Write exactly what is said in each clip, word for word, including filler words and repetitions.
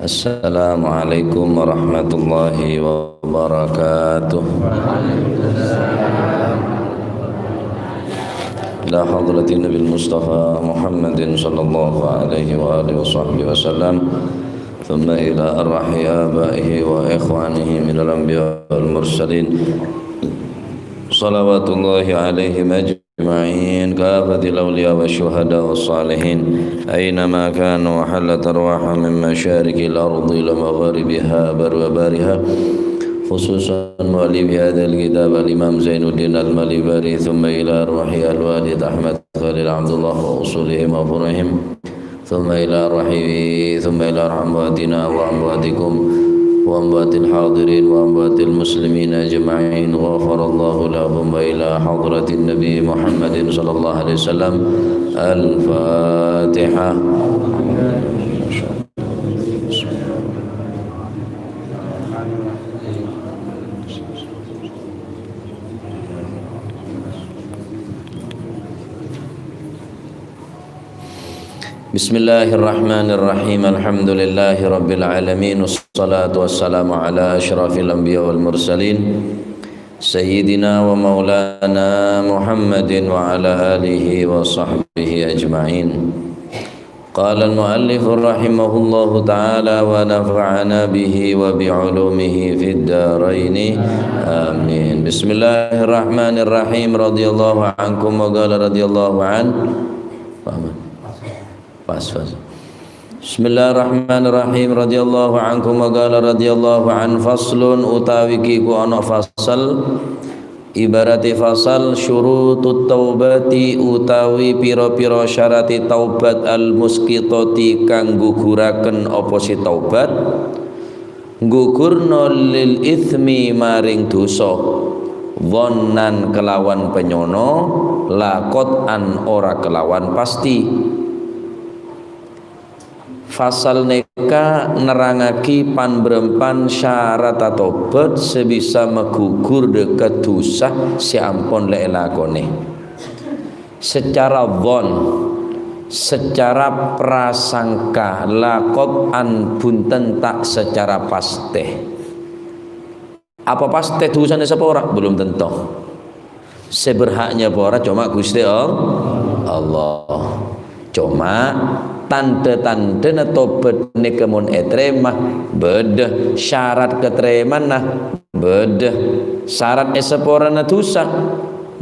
السلام عليكم ورحمة الله وبركاته. إلى حضرة النبي المصطفى محمد صلى الله عليه وآله وصحبه وسلم، ثم إلى أرواح آبائه وإخوانه من الأنبياء والمرسلين، صلوات الله عليهم أجمعين. أجمعين، كافة الأولياء والشهداء والصالحين، أينما كانوا، وحلت أرواحهم من مشارق الأرض إلى مغاربها، برها وبحرها، خصوصا مؤلف هذا الكتاب الإمام زين الدين المليباري، ثم إلى أرواح الوالد أحمد خليل عبد الله وأصولهم وفروعهم. ثم إلى أرواح، ثم إلى أرواح أمواتنا وأمواتكم وأموات الحاضرين وأموات المسلمين أجمعين، غفر الله لهم، وإلى حضرة النبي محمد صلى الله عليه وسلم. الفاتحة. بسم الله الرحمن الرحيم. الحمد لله رب العالمين، والصلاة والسلام على أشرف الأنبياء والمرسلين، سيدنا ومولانا محمد وعلى آله وصحبه أجمعين. قال المؤلف رحمه الله تعالى ونفعنا به وبعلومه في الدارين. آمين. بسم الله الرحمن الرحيم. رضي الله عنكم وقال رضي الله عنه. Pas, pas. Bismillahirrahmanirrahim. Radhiyallahu ankum wa qala radhiyallahu an. Faslun, utawi ki ku ana fasal, ibarate fasal, syurutut taubati, utawi pira-pira syarate taubat, al-musqitati, kang guguraken apa se taubat. Gugurna lil itsmi, maring dusa, dhonnan kelawan panyono, la qot'an ora kelawan pasti. Fasal neka nerrangngagi pan-barampan syarat atobat se bisa magugur dhâ' ka dusa se ampon la elakone. Secara dhon, secara prasangka, la qot'an, bunten ta' secara paste. Apa paste dusana sapora? Belum tentu. Se berhak nyapora coma Guste All-, Allah. Coma tandha-tandhana tobat neka mon etrema, bâdâ syarat katremana, bâdâ syarat esaporana dusa.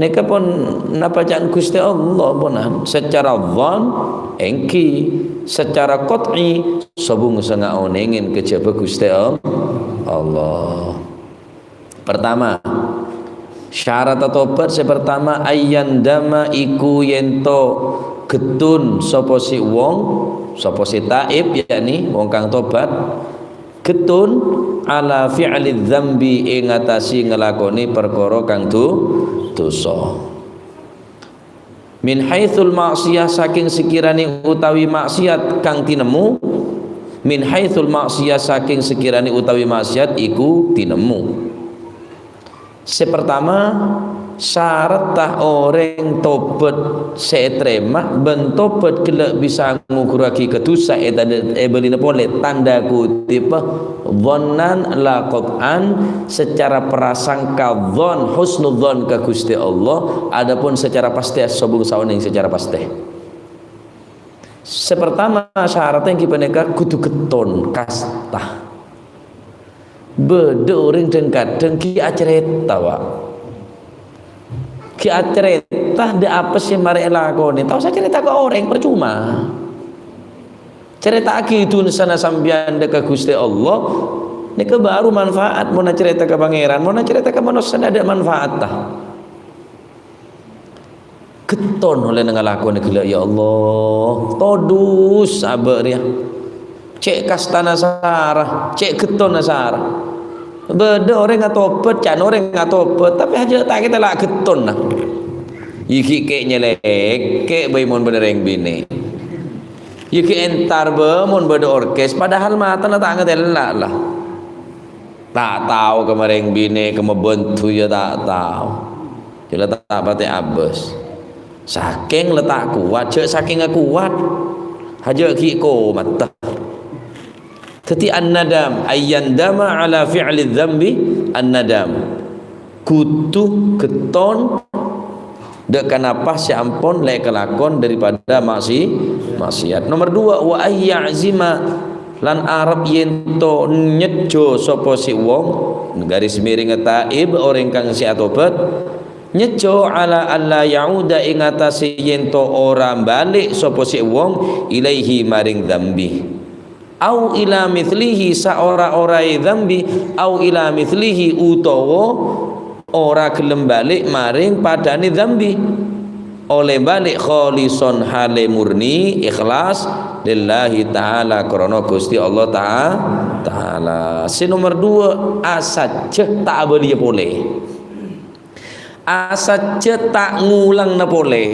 Neka pon napa ca'na Guste Allah ponan. Secara dhon, enggi. Secara qot'i, sobung sanga onengen kejaba Guste All-, Allah. Pertama, syarat tobat se pertama, ayyandama, iku yento gettun sapa se wong, sapa se taib, yakni wong kang tobat, gettun ala fi'li dzambi, ing atase nglakone perkara kang du-, dusa. Min haitsul ma'siyah, saking sekirane utawi maksiat kang tinemmo. Min haitsul ma'siyah, saking sekirane utawi maksiat iku tinemmo. Se pertama, syarat ta' oreng tobat se etrema ban tobat gella' bisa ngugurragi ka dusa e tanda-, e balina pole, tanda kutip, dhonnan la qot'an, secara prasangka dhon, husnudzon ka Guste Allah, adapun secara paste sobung saoneng secara paste. Se pertama, syaratnya enggi paneka kudu getton, kasta. Bâdâ oreng dhâng-kadhâng ghi' acareta, Pak. Ghi' acareta, dâ' apa se mare elakone? Tao sacareta ka oreng, percuma. Careta'agi dusana sampeyan dâ' ka Guste Allah, neka baru manfaat. Mon acareta ka Pangeran, mon acareta ka manossa, dâ' manfaat, ta? Getton olle ngalakone gella', ya Allah. Todus abâ' reya. Cè' kastana sara, cè' gettonna sara. Bâdâ oreng atobat, can oreng atobat, tapi aja ta' kèta la gettonna. Iki kè' nyelèkè' bhâi mon bâdâ rèng binè'. Iki entar bhâi mon bâdâ orkes, padahal matana ta' ngatèla' la. Ta' tao ka marèng binè', ka mabhântu ya ta' tao. Jâ' la ta' patè abâs. Sakèng la ta' kowat, jâ' sakèngnga kowat. Hajâ' ghi' komat. Dhâddhi an-nadam, ayyandama ala fi'li dzambi an-nadam. Kodhu ghetton dâ' ka napa sè ampon lè' kalakon daripada maksi-, maksiat. Nomor dua, wa ayya'zima, lan arep yènto nyejjho sapa sè wong, garis miring taib, orèng kang sè atobat, nyejjho ala alla ya'uda ing atase yènto ora balik sapa sè wong ilaihi maring dzambi. Au ila mitslihi saora-orae dzambi, au ila mitslihi utawa ora gelem balik maring padane dzambi. Oleh balik kholison hale murni ikhlas lillahi ta'ala, krana Gusti Allah ta-, ta'ala. Sè nomor dua, asajjhâ ta' abaliya pole. Asajjhâ ta' ngulangna pole.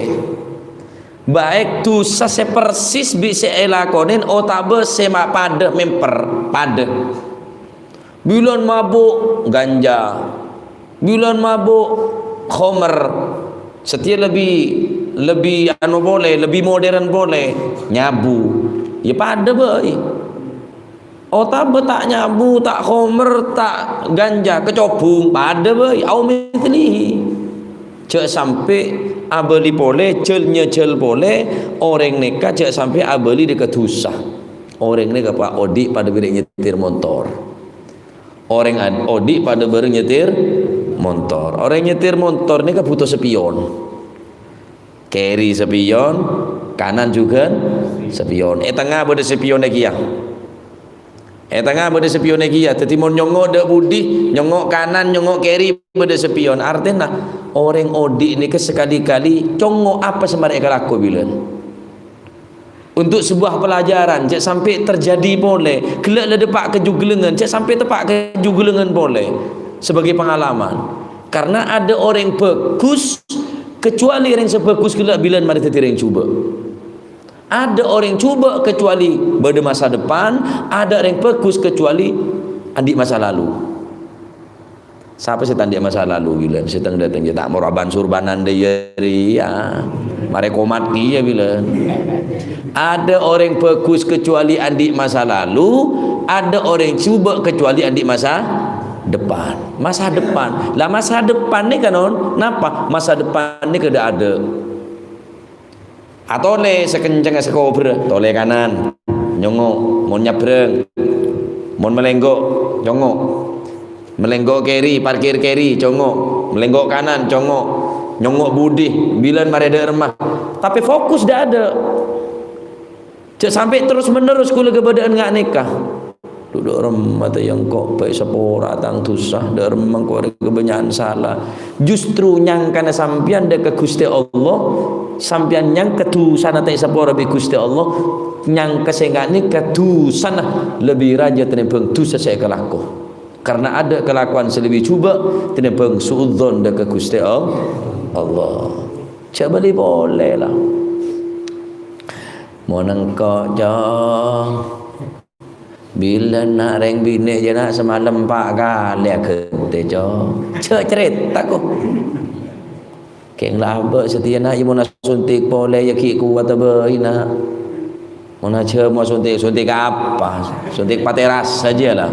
Baik dhusa sè persis bi' sè èlakonen otabâ sè ma-, padâ memper, padâ. Bilân mabuk ganja, bilân mabuk khomer, satèya lebbi, lebbi anu pole, lebbi modern pole, nyabu. Ya padâ bhâi. Otabâ ta' nyabu, ta' khomer, ta' ganja, kacobung, padâ bhâi, au mitslihi. Jhâ' sampè' abâli polè, jhâl-nyajhâl polè, orèng nèka jhâ' sampè' abâli dâ' ka dhusa. Orèng nèka pa-, odi' padâ bâreng nyetir montor. Orèng ad-, odi' padâ bâreng nyetir montor. Orèng nyetir montor nèka bhuto spion. Kèri spion, kanan jhughân spion. È tengnga bâdâ spionnè kèya. È tengnga bâdâ spionnè kèya. Dhâddhi mon nyongngo' dâ' budi, nyongngo' kanan, nyongngo' kèri bâdâ spion. Artèna, orèng odi' nèka sakali-kali congngo' apa sè marè èkalako bilân. Untuk sebuah pelajaran, jhâ' sampè' terjadi polè. Ghellâ' la teppa' ka jhughâlângan, jhâ' sampè' teppa' ka jhughâlângan polè. Sebagai pengalaman. Karena ada orèng bhâghus, kecuali rèng sè bhâghus ghellâ' bilân marè dhâddhi rèng jhubâ'. Ada orèng jhubâ' kecuali bâdâ masa depan, ada orèng bhâghus kecuali andi' masa lalu. Sapa sè ta' andi' masa lalu bilân? Sè teng-dâteng jhâ' ta' moro abân-surbanan dâ' iyâ rèya. Marè komat kèya bilân. Ada orèng bhâghus kecuali andi' masa lalu, ada orèng jhubâ' kecuali andi' masa depan. Masa depan. Lah, masa depan nèka, non, napa? Masa depan nèka dâ' adâ'. Atolè sakencengnga sakobherra, tolè kanan, nyongngo', mon nyabrang, mon malènggo', congngo'. Malènggo' kèri, parkir kèri, congngo'. Malènggo' kanan, congngo'. Nyongngo' budi, bilân marè dâ' remma. Tapè fokus dâ' adâ'. Jhâ' sampè' terros-menerros kaulâ kabâdâ'ân nga' nèka. Dhu, dâ' remma tè engko' bhâi sapora tang dhusa, dâ' remma engko' rè kabânnya'an sala. Justru nyangkana sampèyan dâ' ka Ghustè Allah, sampèyan nyangka dhusana ta' èsapora bi' Ghustè Allah, nyangka sè nga' nèka dhusana lebbi rajâ tènèmbhâng dhusa sè èkalako. Karna adâ' kalakowan sè lebbi jhubâ' tènèmbhâng su'udzon dâ' ka Ghustè All-, Allah. Jhâ' bâli polè, la. Mon engko', Cong. Bilân na' rèng binè' jâ na' samalem empa' kalè aghântè, Cong. Jhâ' carèta, ko. Kèng la abâ' satèya na', yâ mon asuntik polè, yâ ghi' kowat bhâi, na'. Mon ajhâmo asuntik, suntik apa? Suntik pateras saja, la.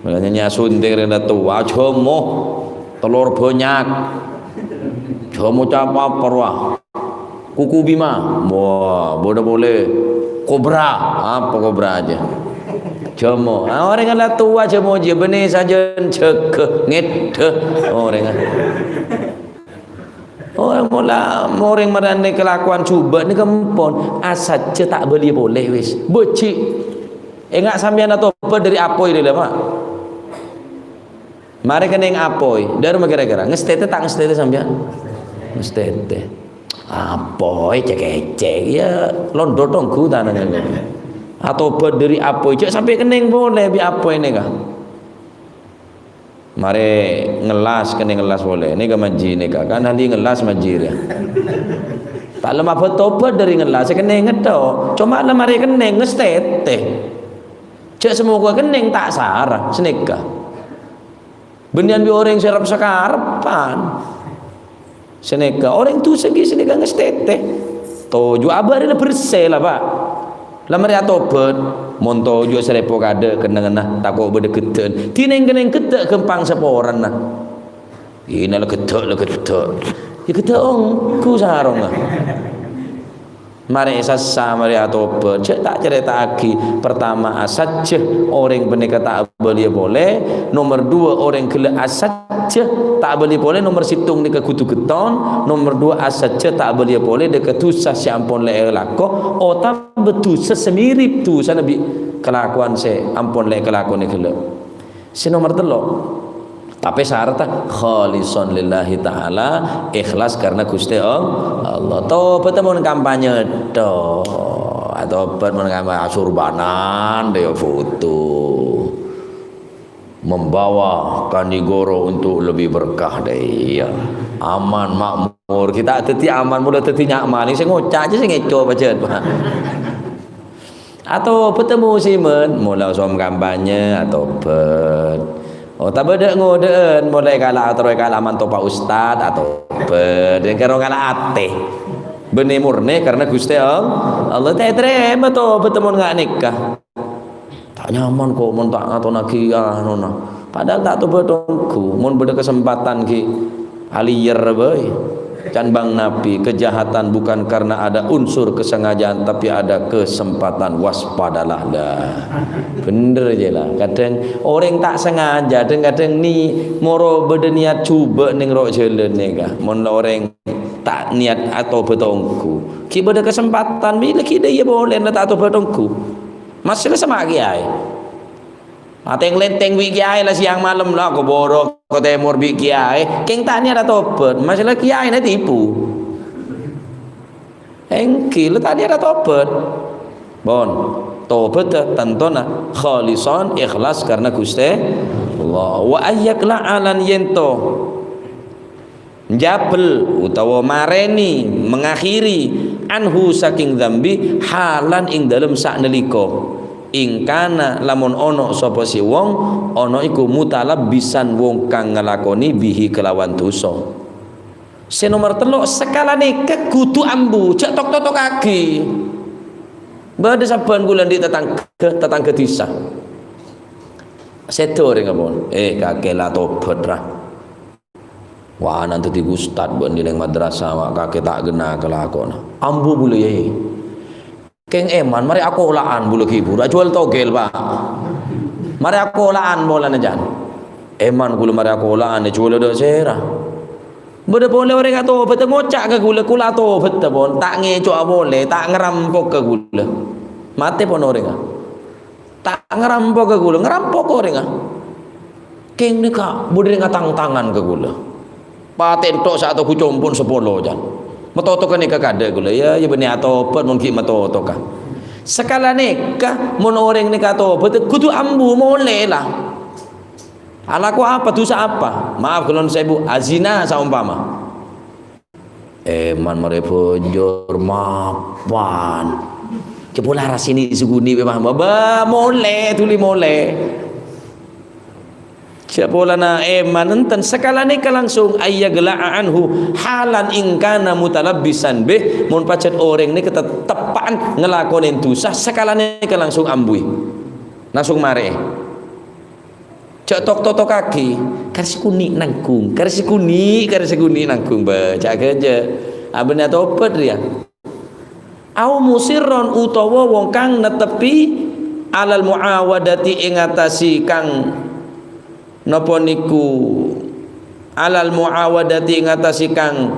Makanya nyasuntik rèng towa, ajhâmo. Telor bânnya'. Ajhâmo capa apa rowa? Kuku bima. Wah, bâdâ polè kobra. Apa kobra aja? Ajhâmo. Ah, orèng la towa ajhâmo jiyâ bânnè sajân jâgâ ngèdhâ orèng. Orèng mola, orèng marèna kalakowan jhubâ' nèka empon, asajjhâ ta' bâliyâ polè wis. Bâji'. Enga' sampèyan atobat dâri apoy rè la, Pak. Marè kennèng apoy, dâremma kèra-kèra? Ngastètè ta' ngastètè sampèyan? Ngastètè. Apoy cèk-ècèk, ya londot ongghu tanana. Atobat dâri apoy, jhâ' sampè' kennèng polè bi' apoy nèka. Marè ngellas, kennèng ngellas polè. Nèka manji nèka, kan ahli ngellas manji rè. Ta' lem abâ' tobat dâri ngellas, kennèng ngetto. Coma la marè kennèng ngastètè. Jhâ' samoga kennèng ta' sara, sanèka. Bânnèyan bi' orèng sè rep-sakarepan. Sanèka, orèng dhusa ghi' sanèka ngastètè. Toju' abâ' rè la bersè la, Pak. La marè atobat. Mon toju' sarepo kadha' kennengnganna, tako' bâdâ gheddhâ'ân. Dinèng-kennèng gheddhâ' ghâmpang saporana. Ina la gheddhâ', la gheddhâ'. Ya gheddhâ' ongghu sarongnga. Marè sassa, marè atobhât. Jhâ' ta' carèta'aghi. Pertama, asajjhâ orèng panèka ta' abâliyâ polè. Nomer dua, orèng ghellâ' asajjhâ ta' abâliyâ polè. Nomer sèttong nèka kodhu ghetton. Nomer dua, asajjhâ ta' abâliyâ polè dâ' ka dhusa sè ampon lè èlako. Otabâ dhusa sè mirip dhusana bi' kalakowan sè ampon lè èkalakonè ghellâ'. Sè nomer tello', tapè saratna khalisan lillahi ta'ala, ikhlas karena Ghustè Allah. Tobhât mon kampanye tok. Atobhât mon kampanye asurbanan, dâ' ya foto. Membawa Kanigoro untuk lebih berkah dâ' iyâ. Aman, makmur. Kita dhâddhi aman, mula dhâddhi nyaman. Sè ngoca' jhâ' sè ngèco' pajhât, Pak. Atobhât musiman, mula som kampanye, atobhât. Oh, ta' bâdâ ngodâ'ân, molaè kala' atoro' kala' manto Pak Ustad, atobhât. Yang karo kala' atè. Bânnè murni karena Ghustè Allah. Allah ta' ètarèma tobhât mon nga' nèka. Ta' nyaman ko' mon ta' ngatonaghi anona. Padahal ta' tobhât ongghu. Mon bâdâ kasempatan ghi' alèyèr bhâi. Can bang Nabi, kejahatan bukan karena ada unsur kesengajaan, tapi ada kesempatan. Waspadalah dah. Bhender jâ la. Kadhâng orèng ta' sengaja, dhâng-kadhâng ni moro bâdâ niat jhubâ' neng ro' jhâlân nèka. Mon la orèng ta' niat atobhât ongghu. Ghi' bâdâ kasempatan, bi' laghi' dâ' iyâ polè la ta' atobhât ongghu. Masih la sama kèyaè. Ateng-lenteng bi' kèyaè la sèyang malem la, kobhuru ka tèmor bi' kèyaè. Kèng ta' niat atobhât, masalah kèyaèna tipu. Èngghi, la ta' niat atobhât. Pon, tobhât tantona khalisan, ikhlas karena Ghustè Allah. Wa ayyakla alan yento. Njabel utawa marèni, mengakhiri, anhu saking dzambi, halan ing dalem sanalika. Ingkana lamon ana sapa si wong, ana iku mutalabbisan wong kang nglakoni bihi kelawan dosa. Sè nomer tello', sakala nèka kudu ambu, jhâ' tok-totokaghi. Bâdâ sabbhân kaulâ andi' tatangghâ, tatangghâ dhisa. Sèdhâ orèng apa? Eh, kakè la tobhât, ra. Wah, nang dhâddhi ustad bân nèng madrasah, ma' kakè ta' ghenna kalakowanna. Ambu bulâ, yâ. Kèng èman, marè akola'an bulâ ghibur, ajhuwâl togel, Pak. Marè akola'an polana, jân. Èman kaulâ marè akola'an, èjhuwâlâ dâ' sèra. Bâdâ polè orèng atobhât, ngoca' ka kaulâ, kaulâ atobhât, pon. Ta' ngèco'a polè, ta' ngarampok ka kaulâ. Matè pon orèngnga. Ta' ngarampok ka kaulâ, ngarampok orèngnga. Kèng nèka bâdâ rèng atangtangan ka kaulâ. Patèn tok sè atoghu compon sapolo, jân. Matotoka nèka kadâ' kaulâ, yâ, yâ bânnè atobhât mon ghi' matotoka. Sakala nèka, mon orèng nèka atobhât, kodhu ambu molè, la. Alako apa, dhusa apa? Maaf, kulon sebu, azina saompama. Èman marè bhâjâr mapan. Coba la rasènè sagunè' mè' mah. Ba, molè, dhuli molè. Jhâ' polana èman enten, sakala nèka langsung ayyagla'a anhu halan ingkana mutalabbisan bih, mon pajhât orèng nèka tet-, teppa'an ngalakonè dhusa, sakala nèka langsung ambuwi. Langsung marè'è. Jhâ' tok-totokaghi, karè sè gunè' nanggung, karè sè gunè', karè sè gunè' nanggung, bâ, jhâ' ghâjâ. Abâ'na tobhât rèya. Au musirron utawa wong kang nettepi alal muawadati ing atase kang napa niku, alal muawadati ing atase kang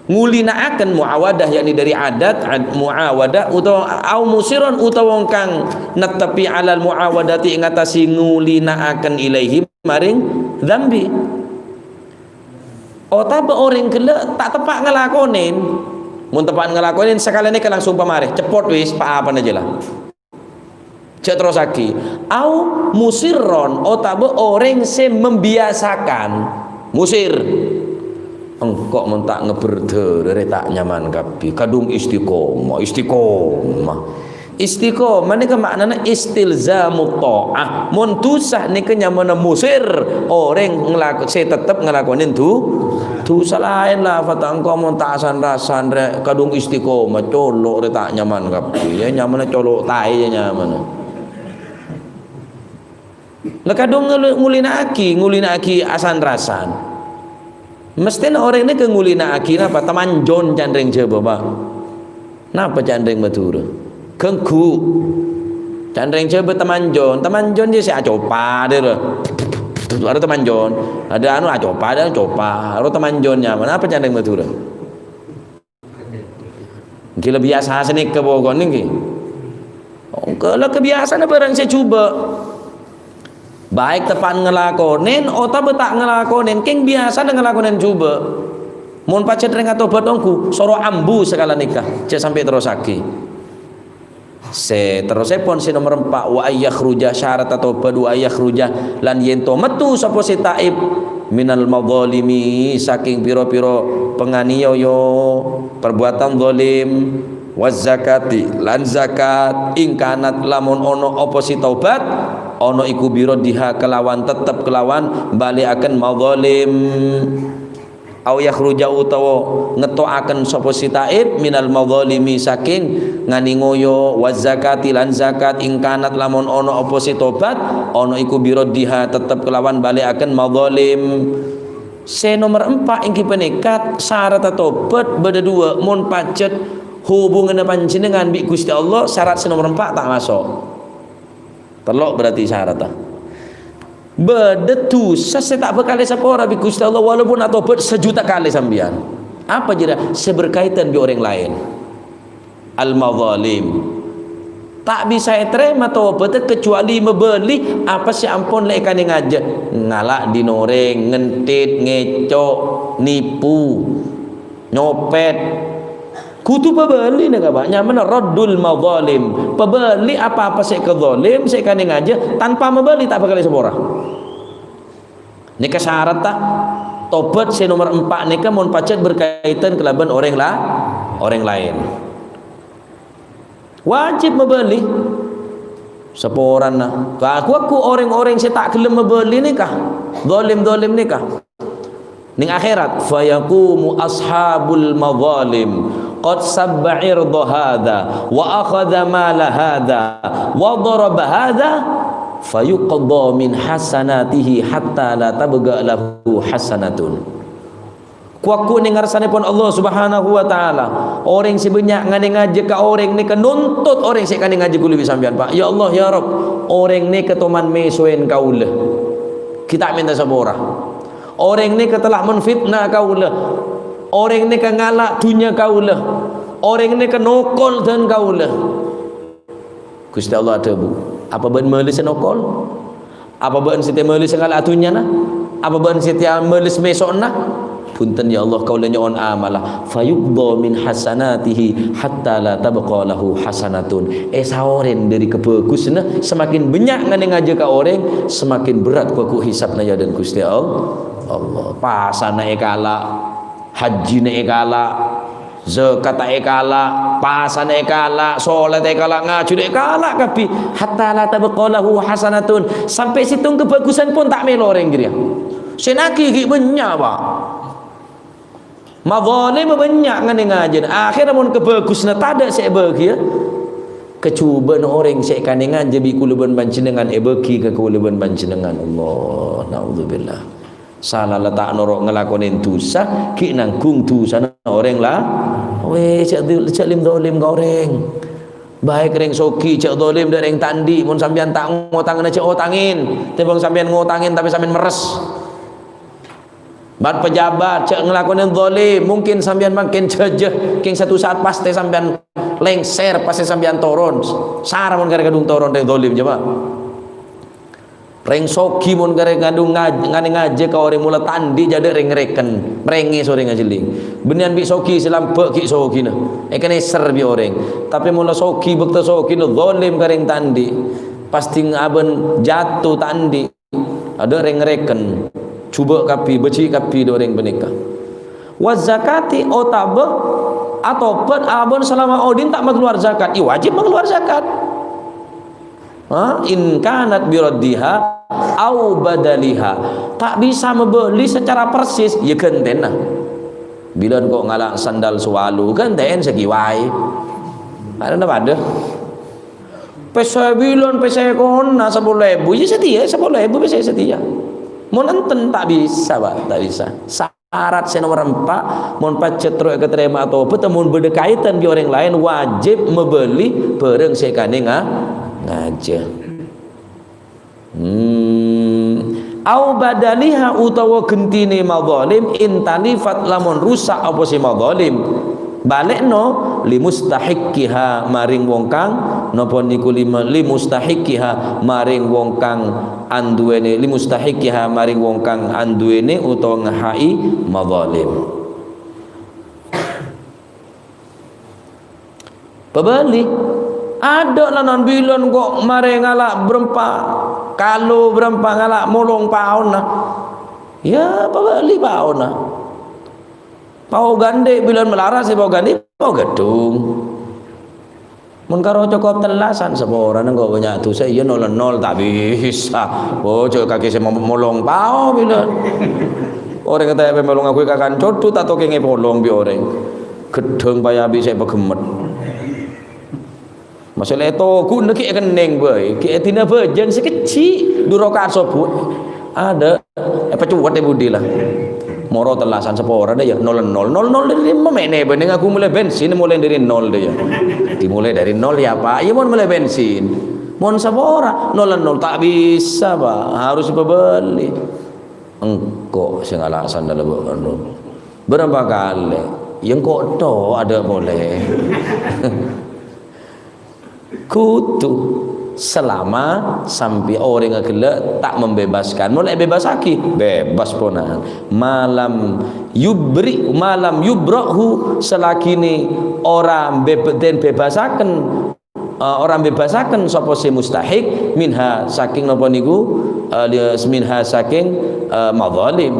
ngulinaaken muawadah, yakni dari adat, ad-, muawadah, utawa au musiron, utawa wong kang nettepi alal muawadati ing atase ngulinaaken ilaihi maring dzambi. Otabâ orèng ghellâ' ta' teppa' ngalakonen. Mon teppa' ngalakonen, sakalèna ka langsung pamarè, ceppot wis, pa-apana jâ la. Jhâ' terrossaghi. Au musirron, otabâ orèng sè membiasakan. Musir. Engko' mon ta' ngebbher dârâ rè ta' nyaman kabbhi. Kadhung istiqomah, istiqomah. Istiqomah nèka ma'nana istilzamu tha'ah. Mon dhusa nèka nyamana musir, orèng nglako-, sè tettep ngalakonen dhu-, dhusa laèn la, fata engko' mon ta' san-rasan rè, kadhung istiqomah, colo' rè ta' nyaman kabbhi. Yâ nyamana colo' taè yâ nyamana. La kadhung ngul-, ngulina'aghi, ngulina'aghi asan-rasan. Mesthèna orèng nèka ngulina'aghi napa? Tamanjon can rèng Jhâbâ, Pak. Napa can rèng Madhurâ? Ghângghu. Can rèng Jhâbâ tamanjon. Tamanjon jâ sè acopa, dârâ. Aro tamanjon. Ada anu acopa, ada copa. Aro tamanjon nyamana. Napa can rèng Madhurâ? Èngghi la biyasa sanèka pokokna èngghi. Ongko la kabiyasana bhârâng sè jhubâ'. Baik teppa'na ngalakonèn otabâ ta' ngalakonèn, kèng biyasana ngalakonèn jhubâ'. Mon pajhât rèng atobat ongghu, soro ambu sakala nèka, jhâ' sampè' terrossaghi. Sè terrossèpon sè nomer empa', wa ayyakhruja, syarat atobat, wa ayyakhruja, lan yèn to metto sapa sè taib, minal madzalimi, sakèng pira-pira panganiaya, perbuatan zalim, waz zakati, lan zakat, in kanat, lamon ana apa sè tobat, ana iku biraddiha kelawan tetep kelawan balè'aken madzalim. Au yakhruja utawa ngèto'aken sapa sè taib minal madzalimi sakèng nganiaya, waz zakati lan zakat, in kanat lamon ana apa sè tobat, ana iku biraddiha tetep kelawan balè'aken madzalim. Sè nomer empa' èngghi panèka syarat atobat bâdâ duwâ', mon pajhât hubunganna panjhennengngan bi' Ghustè Allah, syarat sè nomer empa' ta' maso'. Tello' berarti syarat, ah. Bâdâ dhusa sè ta' bhâkal èsapora bi' Ghustè Allah, walaupun atobat sajuta kalè sampèyan. Apa jârèya? Sè berkaitan bi' orèng laèn. Al-madzalim. Ta' bisa ètarèma tobâddhâ kecuali mabâli apa sè ampon la èkanèngajâ. Ngala' dhin orèng, ngenthit, ngèco', nipu, nyopèt. Kodhu pabâli nèka, Pak. Nyamana raddul madzalim. Pabâli apa-apa sè èkazalim, sè èkanèngajâ, tanpa mabâli ta' bhâkal èsapora. Nèka syarat, ta'? Tobât sè nomer empa' nèka mon pajhât berkaitan kalabân orèng la-, orèng laèn. Wajib mabâli. Saporana. Ka-, kaku orèng-orèng sè ta' ghellem mabâli nèka. Zalim-zalim nèka. Neng akhèrat, "Fayaqumu ashabul madzalim, qad sabba irda hadza, wa akhadza mala hadza, wa daraba hadza, fayuqda min hasanatihi hatta la tabqa lahu hasanatun." Ku-, kaku neng ngarsanèpon Allah Subhanahu wa Ta'ala, orèng sè bânnya' nganèngajâ ka orèng nèka, nuntut orèng sè èkanèngajâ kaulâ bi' sampèyan, Pak. "Ya Allah, ya Rabb, orèng nèka toman mèsoèn kaulâ. Ghi' ta' mènta sapora." Orèng nèka telah menfitnah kaulâ. Orèng nèka ngala' dhunnya kaulâ. Orèng nèka nokol dân kaulâ. Ghustè Allah adhâbu, "Apa bâ'ân mabâli sè nokol? Apa bâ'ân sè tèya mabâli sè ngala' dhunnyana? Apa bâ'ân sè tèya mabâli sè mèso'na?" "Bhunten, ya Allah, kaulâ nyo'on amalla." Fayuqda min hasanatihi hatta la tabqa lahu hasanatun. Èsaorèn dâri kabhâghusânna, semakin bânnya' nganèngajâ ka orèng, semakin berat kaku hisabna è adâ'na Ghustè All-, Allah. Pasana èkala', hajjina èkala', zakata èkala', pasana èkala', sholata èkala', ngajhuna èkala' kabbhi. Hatta la tabqa lahu hasanatun. Sampè' sèttong kabhâghusân pon ta' mèlo orèng jârèya. Sè naghi ghi' bânnya', Pak. Madzalim bânnya' nganèngajâna. Akhèrra mon kabhâghusânna tadâ' sè èbâghiyâ, kajhubâ'na orèng sè èkanèngajâ bi' kaulâ bân panjhennengngan èbâghi ka kaulâ bân panjhennengngan. Allah, naudzubillah. Sala la ta' noro' ngalakonè dhusa, ghi' nangghung dhusana orèng la-, wè, jhâ' dhul-, jhâ' lim-dholim ka orèng. Baik rèng soghi, jhâ' dholim dâ' rèng ta' andi'. Mon sampèyan ta' ngotangana, jhâ' otangè. Tèmbhâng sampèyan ngotangè, tapè sampèyan merres. Bân pejabat, jhâ' ngalakonè dholim. Mungkin sampèyan mangkèn jhâjâ, kèng satu saat pastè sampèyan lèngsèr, pastè sampèyan toron. Sara mon karè kadhung toron rèng dholim, coba. Rèng soghi mon karè kadhung ngaj-, nganèngajâ ka orèng mola ta' andi' jhâ' dâ' rèng rèken, mèrèngè sè orèng ajhelling. Bânnèyan bi' soghi sè lambâ' ghi' soghina, èkanèser bi' orèng. Tapè mola soghi bâkto soghina dholim ka rèng ta' andi', pastè abân jhâto ta' andi'. Adâ' rèng rèken, jhubâ' kabbhi, bâjhi' kabbhi dâ' orèng panèka. Wa zakati otabâ atobât abân salama odi'na ta' makalowar zakat, ya wajib makalowar zakat. Ha? In kanat biraddiha au badaliha. Ta' bisa mabâli secara persis, ya ghântèna. Bilân ko' ngala' sandal swallow, ghântè'è sè ghi' waè. Padâna padâ. Pèssè bilân, pèssè kona sapolo èbu, iyâ satèya, sapolo èbu pèssè satèya. Mon enten, ta' bisa, Pak, ta' bisa. Sarat sè nomer empa', mon pajhât terro èkatarèma atobhât, mon bâdâ kaètan bi' orèng laèn, wajib mabâli bhârâng sè èkanè nga-, ngajhâ. Hmm. Au badaliha utawa ghentine madhalim, in talifat, lamon rusak apa sè madhalim. Balekno, limustahiqqiha, maring wong kang, napa niku lima-, limustahiqqiha, maring wong kang anduwene, limustahiqqiha, maring wong kang anduwene utawa ngahai madhalim. Pabâli. Adâ' la non bilân ko' marè ngala' bârâmpa, kalo bârâmpa ngala' molong paona. Iyâ, pabâli paona. Pao gandhi' bilân malaras, pao gandhi', pao ghâdhung. Mon karo cokop tellasan, saporana engko' bânnya' dusa, iyâ nol-nol ta' bisa. Oh, jhâ' kakè sè mo-, molong pao bilân. Orèng ta' pèmolong aku kakan codhu ta' tokèngè polong bi' orèng. Ghâdhâng payabi sè pagemmet. Masalah toghuna ghi' kennèng bhâi, ghi' èdina bhâjâng sakejjhi', du rakaat sobbhu. Adâ', èpacuwet è budi la. Moro tellasan sapora dâ' iyâ, nol nol, nol nol dâri dimma mènè bânnè ngaku mulai bensin mulai dâri nol dâ' iyâ. Dimulai dâri nol iyâ, Pak, iyâ mon mulai bensin. Mon sapora, nol nol ta' bisa, Pak, harus pabâli. Engko' sè ngala' sandal bâ-, anu. Bârâmpa kalè? Iyâ engko' tho adâ' polè. Kodhu selama sambi orèngnga ghellâ' ta' membebaskan. Mon la èbebasaghi, bebas ponan. Malam yubri, malam yubra'hu, salagine ora beb-, den bebasaken, eh, ora bebasaken sapa sè mustahik minha saking napa niku, eh, li-, minha saking, eh, madhalim.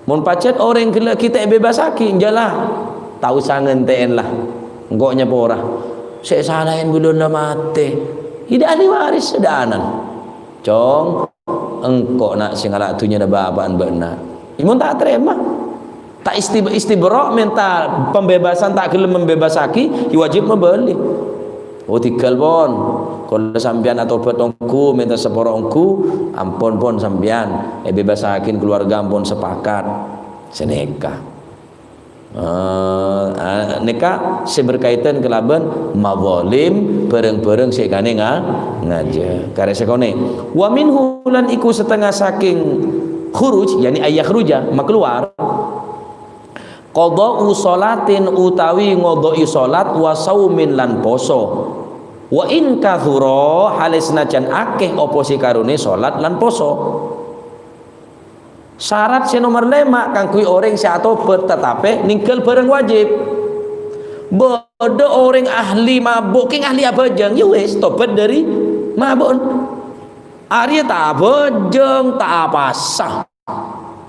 Mon pajhât orèng ghellâ' ghi' ta' èbebasaghi, enjâ' la. Ta' osa ngantè'è la. Engko' nyapora. Sè salaèn bilân la matè. Iyâ dâ' ahli waris dâ'anan. Cong, engko' na' sè ngala' dhunnyana bapa'na bâ'na. Mon ta' tarèma. Ta' isti-, istibra' mènta pembebasan, ta' ghellem membebasaghi, iyâ wajib mabâli. Oh, tigal, pon. Kaulâ sampèyan atobhât ongghu, mènta sapora ongghu, ampon, pon, sampèyan. Èbebasaghi keluarga ampon sepakat. Sanèka. Eh, ah, nèka sè berkaitan kalabân madhalim, bhârâng-bhârâng sè èkanè nga-, ngajhâ. Karè sakonè'. Wa minhu, lan iku setengah saking khuruj, yani ayyakhruja, makeluar. Qadha'u sholatin utawi ngodho'i sholat wa shaumin lan poso. Wa in kathura, hale senajan akeh apa sè karone sholat lan poso. Syarat sè nomer lèma' kaangghuy orèng sè atobhât tatapè nèngghâl bhârâng wajib. Bâdâ orèng ahli mabuk, kèng ahli abhâjâng, ya wis, tobhât dâri mabu'en. Arèya ta' abhâjâng, ta' apasa.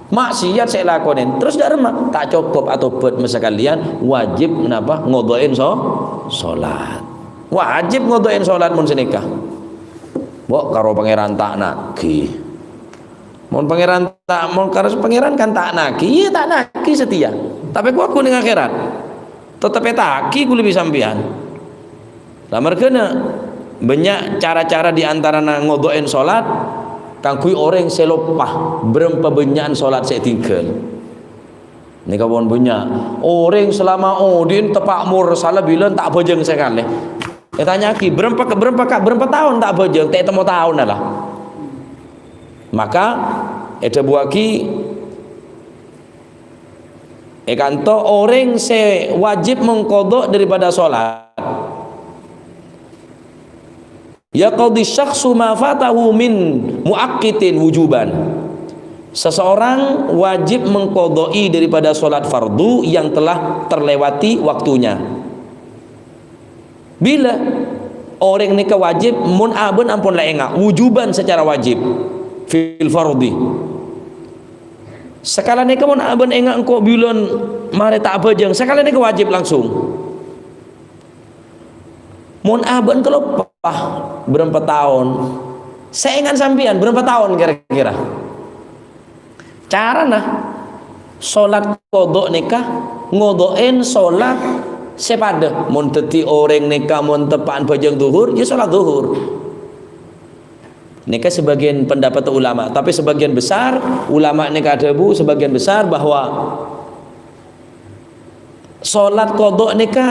Maksiat sè èlakonè, terros dâ' remma, ta' cokop atobhât masakalèyan, wajib napa? Ngodho'è so-, sholat. Wajib ngodho'è sholat mon sanèka. Bo' karo Pangèran ta' naghi. Mon Pangèran ta', mon karo Pangèran kan ta' naghi, iyâ ta' naghi satèya. Tapè kowa neng akhèrat. Tetep ètaghi kulâ bi' sampèyan. La marghâna bânnya' cara-cara di antarana ngodho'è sholat kaangghuy orèng sè loppa bârâmpa bânnya'an sholat sè ètinggal. Nèka pon bânnya'. Orèng salama odi'en teppa' morsala bilân ta' abhâjâng sakalè. Ètanya'aghi, "Bârâmpa, bârâmpa ka-, bârâmpa taon ta' abhâjâng?" Ta' ètemmo taonna la. Maka èdhâbuwâghi, è kanto orèng sè wajib mengqadha daripada sholat. Yaqdi syakhsu ma fatahu min muaqqitin wujuban. Seseorang wajib mengqadha'i daripada sholat fardu yang telah terlewati waktunya. Bilâ orèng nèka wajib, mon abâ'na ampon la enga', wujuban secara wajib, fil fardhi. Sakala nèka mon abâ'na enga' engko' bilân marè ta' abhâjâng, sakala nèka wajib langsung. Mon abâ'na kaloppa bârâmpa taon? Sè enga' sampèyan bârâmpa taon kira-kira? Carana, sholat qadha nèka ngodho'è sholat Sè padâ, mon dhâddhi orèng nèka mon teppa'an bhâjâng dhuhur, ya sholat dhuhur. Nèka sebagian pendapat ulama, tapi sebagian besar ulama nèka adhâbu, sebagian besar bahwa sholat qadha nèka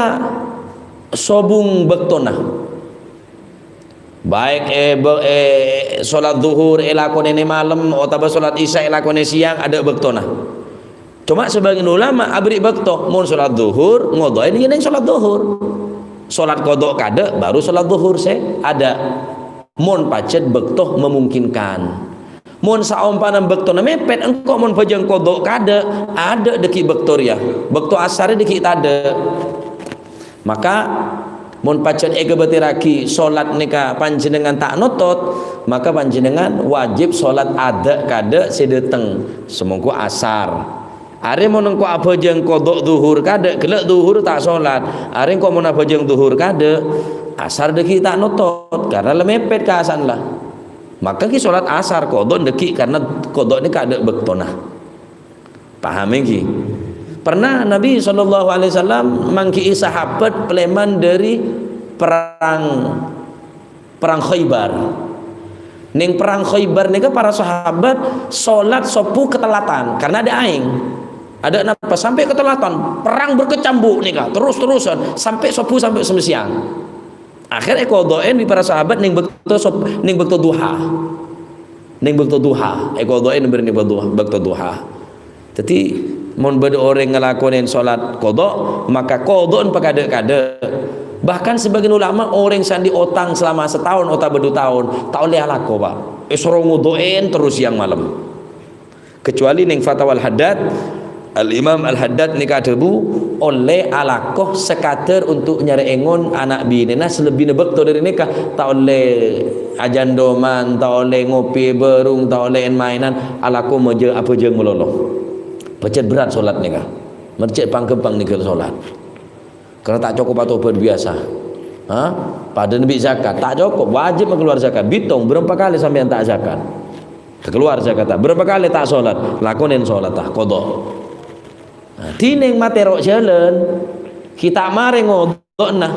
sobung bâktona. Baik, eh, be-, eh, sholat dhuhur èlakonè è malem otabâ sholat isya èlakonè sèyang, adâ' bâktona. Coma sebagian ulama aberri' bâkto, mon sholat dhuhur, ngodho'è nèng sholat dhuhur. Sholat qadha kadâ', baru sholat dhuhur sè adâ'. Mon pajhât bâkto memungkinkan. Mon saompamana bâktona mèpèt, engko' mon bhâjâng qadha kadâ', adâ' dâggi' bâkto rèya. Bâkto asar dâggi' tadâ'. Maka, mon pajhât èkabâtèrraghi sholat nèka panjhennengngan ta' notot, maka panjhennengngan wajib sholat adâ' kadâ' sè dâteng, samongghu asar. Arè mon engko' abhâjâng qadha dhuhur kadâ', ghellâ' dhuhur ta' sholat. Arè engko' mon abhâjâng dhuhur kadâ', asar dâggi' ta' notot, karna la mèpèt ka asalla. Maka ghi sholat asar qadha dâggi' karna qadha nèka adâ' bâktona. Paham ènggi? Pernah Nabi sallallahu alaihi wasallam mangghi'i sahabat palèman dâri perang, perang Khaybar. Nèng perang Khaybar nèka para sahabat sholat sobbhu katellatan karna adâ' aèng. Adâ' napa? Sampè' katellatan. Perang berkecamuk nèka, terus-terusan. Sampè' sobbhu, sampè' sèmma sèyang. Akhèr èqadhâ'â bi' para sahabat nèng bâkto sob-, nèng bâkto duha. Nèng bâkto duha, èqadhâ'â bârâ nèng bâkto duha, bâkto duha. Dhâddhi, mon bâdâ orèng ngalakonè sholat qadha, maka qadhâ'ân pakadâ'-kadâ'. Bahkan sebagian ulama, orèng sè andi' otang selama sataon otabâ du taon, ta' ollè alako, Pak. Èsoro ngodho'è terros sèyang malem. Kecuali nèng Fatawa Al-Haddad, Al-Imam Al-Haddad nèka adhâbu, ollè alako sekadar untuk nyarè èngon ana' binèna salebbina bâkto dâri nèka, ta' ollè ajhândhâman, ta' ollè ngopè bârung, ta' ollè èn-maènan, alako majâ-, abhâjâng malolo. Pajhât berat sholat nèka. Merjhâ pang-ghâmpang nèngghâl sholat. Karna ta' cokop atobhât biyasa. Ha? Padâna bi' zakat, ta' cokop, wajib makalowar zakat. Bitong, bârâmpa kalè sampèyan ta' zakat? Kalowar zakatta. Bârâmpa kalè ta' sholat? Lakonè sholatta, qadha. Nah, dhinèng matè ro' jhâlân, ghi' ta' marè ngodho'na.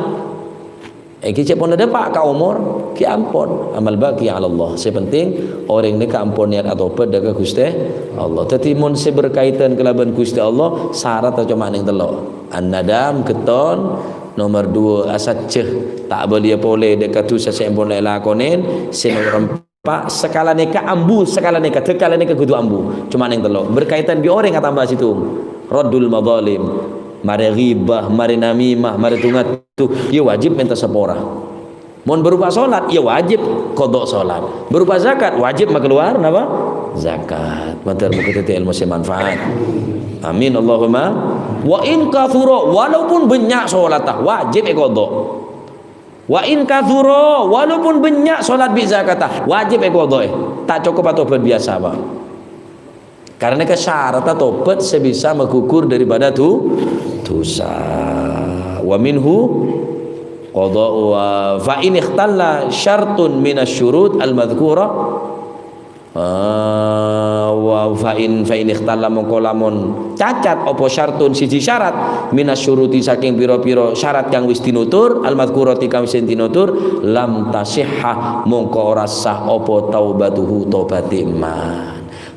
Ènggi cè' pon dâpa' ka omor, ghi' ampon. Amal baqi 'alallah. Sè penting, orèng nèka ampon niyat atobhât dâ' ka Ghustè Allah. Dhâddhi, mon sè berkaitan kalabân Ghustè Allah, saratta coma nèng tello'. An-nadam, ghetton. Nomer duwâ', asajjhâ. Ta' abâliyâ polè dâ' ka dhusa sè ampon èlakonè. Sè nomer empa', sakala nèka ambu, sakala nèka, dhâkala nèka kodhu ambu. Coma nèng tello'. Berkaitan bi' orèng atamba sèttong. Raddul madhalim. Marè ghibah, marè namimah, marè du-ngaddu. Iyâ wajib mènta sapora. Mon berupa sholat, iyâ wajib qadha sholat. Berupa zakat, wajib makalowar napa? Zakat. Mator moghâ dhâddhi èlmo sè manfaat. Amin, Allahumma. Wa in kathura, walaupun bânnya' sholatta, wajib èqadha. Wa in kathura, walaupun bânnya' sholat bi' zakatta, wajib èqadhâ'â. Ta' cokop atobhât biyasa, Pak. Karna nèka saratta tobhât sè bisa maghughur daripada du-, dhusa. Wa minhu qadha'u wa fa in ikhtalla syartun minasy syurut al-madhkura. Ah, wa fa in, fa in ikhtalla mongko lamon cacat apa syartun siji syarat minasy syuruti saking pira-pira syarat kang wis tinutur, al-madhkurati kang wis tinutur, lam tasihha mongko ora sah apa taubatuhu tobhâtè man.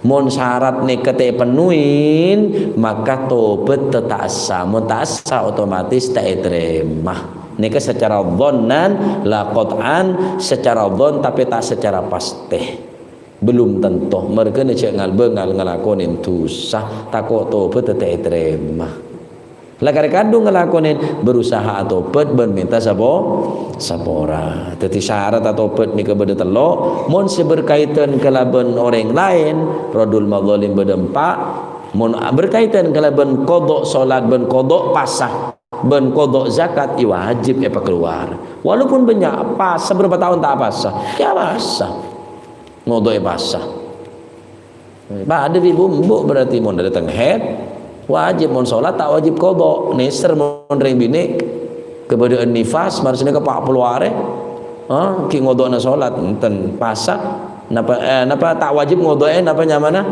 Mon syarat nèka ta' èpennuhin, maka tobhât ta' sah. Mon ta' sah, otomatis ta' ètarèma. Nèka secara dhonnan, la qat'an, secara dhon, tapè ta' secara pastè. Belum tanto. Marghâna jhâ' ngal-bângal ngalakonè dhusa, tako' tobhât ta' ètarèma. La karè kadhung ngalakonè, berusaha atobhât bân mènta sapo-, sapora. Dhâddhi syarat atobhât nèka bâdâ tello', mon sè berkaitan kalabân orèng laèn, raddul madhalim bâdâ empa', mon berkaitan kalabân qadha sholat bân qadha pasa, bân qadha zakat, iyâ wajib èpakalowar. Walaupun bânnya' pasa, bârâmpa taon ta' pasa, iyâ pasa. Ngodho'è pasa. Padâ bi' bu'-embu' berarti mon dâteng haid, wajib mon sholat ta' wajib qadha. Nèser mon rèng binè' kabâdâ'ân nifas, marè sanèka pa' polo arè. Ha, ghi' ngodho'na sholat, enten pasa. Napa, eh, napa ta' wajib ngodho'è, napa nyamana?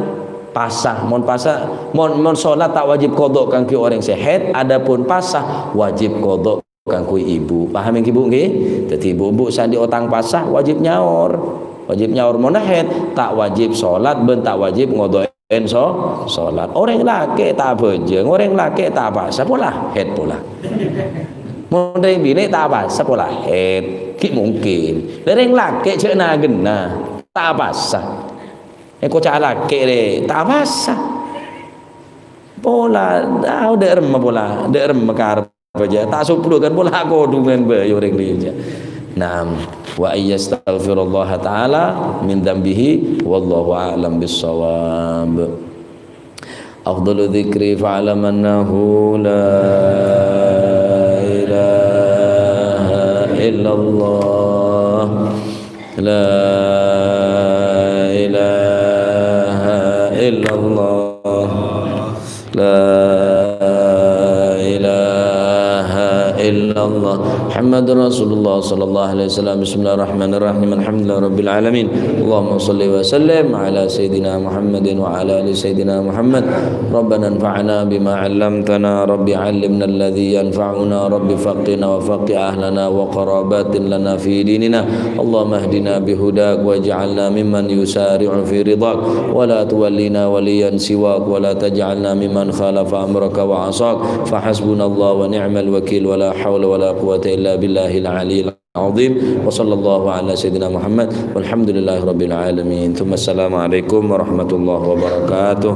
pasa. Mon pasa, mon, mon sholat ta' wajib qadha kaangghuy orèng sè haid, adapun pasa wajib qadha kaangghuy ibu. Paham ènggi, Bu, ngghi? Dhâddhi ibu-ibu sè andi' otang pasa wajib nyaor. Wajib nyaor mon haid, ta' wajib sholat bân ta' wajib ngodho'èn so-, sholat. Orèng lakè' ta' abhâjâng, orèng lakè' ta' pasa pola, haid pola. Mon rèng binè' ta' pasa pola, haid. Ghi' mungkin. Lah rèng lakè' jhâ' na-ghenna, ta' pasa. Èkoca' lakè' rè, ta' pasa. Pola, ah, dâ' remma pola, dâ' remma karep bâjâ. Ta' sobluk kan pola kodhungan bhâi orèng rèya. Naam, wa ayyastaghfirullaha ta'ala min dzambihi, wallahu a'lam bissawab. Afdalu dzikri fa'lam annahu la ilaha illallah. La ilaha illallah. La ilaha illallah. Muhammadur Rasulullah sallallahu alaihi wasallam. Bismillahirrahmanirrahim. Alhamdulillahirabbil alamin. Allahumma shalli wa sallim ala sayyidina Muhammadin wa ala ali sayyidina Muhammad. Rabbana anfa'na bima 'allamtana. Rabbi 'allimna alladhi yanfa'una. Rabbi faqqihna wa faqqih ahlana wa qarabatin lana fi dinina. Allahumma ihdina bihudak waj'alna mimman yusari'u fi ridhak. Wa la tuwallina waliyan siwak. Wa la taj'alna mimman khalafa amraka wa 'asak. Fa hasbunallahu wa ni'mal wakil. Wa la hawla wa la quwwata illa billahil aliyyil azim. Wa sallallahu ala sayyidina Muhammad. Walhamdulillahi rabbil alamin. Tsumma assalamualaikum warahmatullahi wabarakatuh.